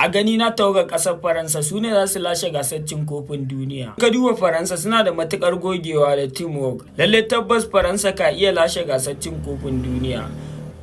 A gani na, tawagar ƙasar Faransa su ne za su lashe gasar cin kofin duniya. Ka duba Faransa, suna da matukar gogewa da teamwork. Lalle tabbas Faransa ka iya lashe gasar cin kofin duniya.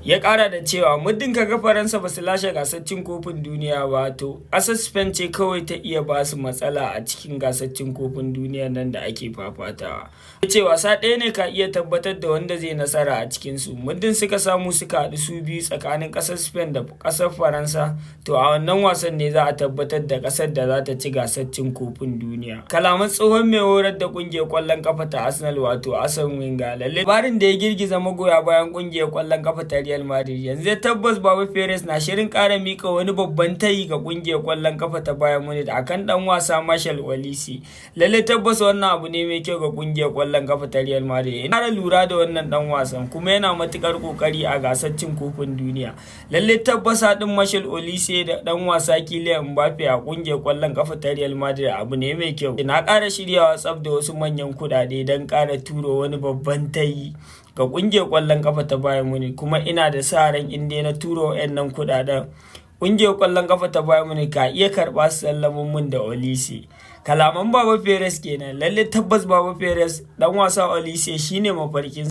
Ya kara da cewa muddin kaga Faransa ba su lashe gasar cin kofin duniya ba, to ƙasar Spain ce kawai ta iya ba su matsala a cikin gasar cin kofin duniya nan da ake fafatawa. Ya ce wasa ɗaya ne ka iya tabbatar da wanda zai nasara a cikinsu. Muddin suka samu suka haɗu su biyu, tsakanin ƙasar Spain da ƙasar Faransa, to a wannan wasan ne za a tabbatar da ƙasar da za ta ci gasar cin kofin duniya. Kalaman tsohon mai horar da ƙungiyar ƙwallon ƙafa ta Arsenal, wato Arsene Wenger. Lalle labarin da ya girgiza magoya bayan ƙungiyar ƙwallon ƙafa ta Real Madrid, yanzu tabbas Baba Perez na shirin ƙara mika wani babban tayi ga ƙungiyar ƙwallon ƙafa ta Bayern Munich akan dan wasa Michael Olise. Lalle tabbas wannan abu ne mai kyau ga ƙungiyar ƙwallon ƙafa ta Real Madrid. Ina lura da wannan dan wasan, kuma yana matukar kokari a gasar cin kofin duniya. Lalle tabbas haɗin Michael Olise da dan wasa Kylian Mbappe a ƙungiyar ƙwallon ƙafa ta Real Madrid abu ne mai kyau. Na ƙara shiryawa tsaf da wasu manyan kuɗaɗe don ƙara turo wani babban tayi ga ƙungiyar ƙwallon ƙafa ta Bayern Munich, kuma ina da sa ran in dai na turo wayannan kuɗaɗen, ƙungiyar ƙwallon ƙafa ta Bayern Munich ka iya karɓa su sallamin mun da Olise. Kalaman Baba Perez kenan. Lalle tabbas Baba Perez, dan wasa Olise shine mafarkin.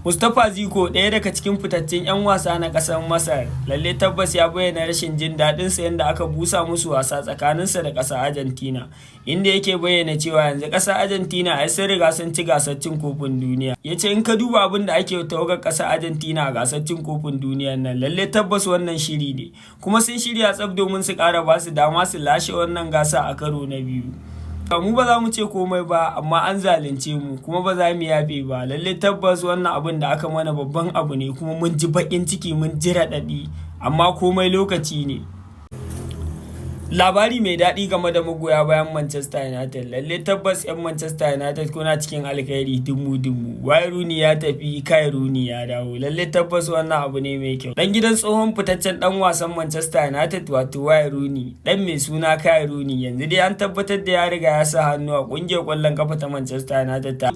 Mustapha Ziko, ɗaya daga cikin fitattun 'yan wasa na ƙasar Masar, lalle tabbas ya bayyana rashin jin daɗinsa yadda aka busa musu wasa tsakaninsa da ƙasar Argentina, inda yake bayyana cewa yanzu ƙasar Argentina ai sun riga sun ci gasar cin kofin duniya. Ya ce in ka duba abin da ake tawagar ƙasar Argentina a gasar cin kofin duniya nan, lalle tabbas wannan shiri ne, kuma sun shirya tsaf domin su ƙara ba su dama su lashe wannan gasa a karo na biyu. Mu ba za mu ce komai ba, amma an zalunce mu, kuma ba za mu yafe ba. Lalle tabbas wannan abin da aka mana babban abu ne, kuma mun ji baƙin ciki, mun ji raɗaɗi, amma komai lokaci ne. Labari mai daɗi game da magoya bayan Manchester United. Lalle tabbas 'yan Manchester United, kuna cikin alkhairi dumu-dumu. Wayne Rooney ya tafi, Kai Rooney ya dawo. Lalle tabbas wannan abu ne mai kyau. Dan gidan tsohon fitaccen dan wasan Manchester United, wato Wayne Rooney, dan mai suna Kai Rooney, yanzu dai an tabbatar da ya riga ya sa hannu a kungiyar kwallon kafa ta Manchester United ta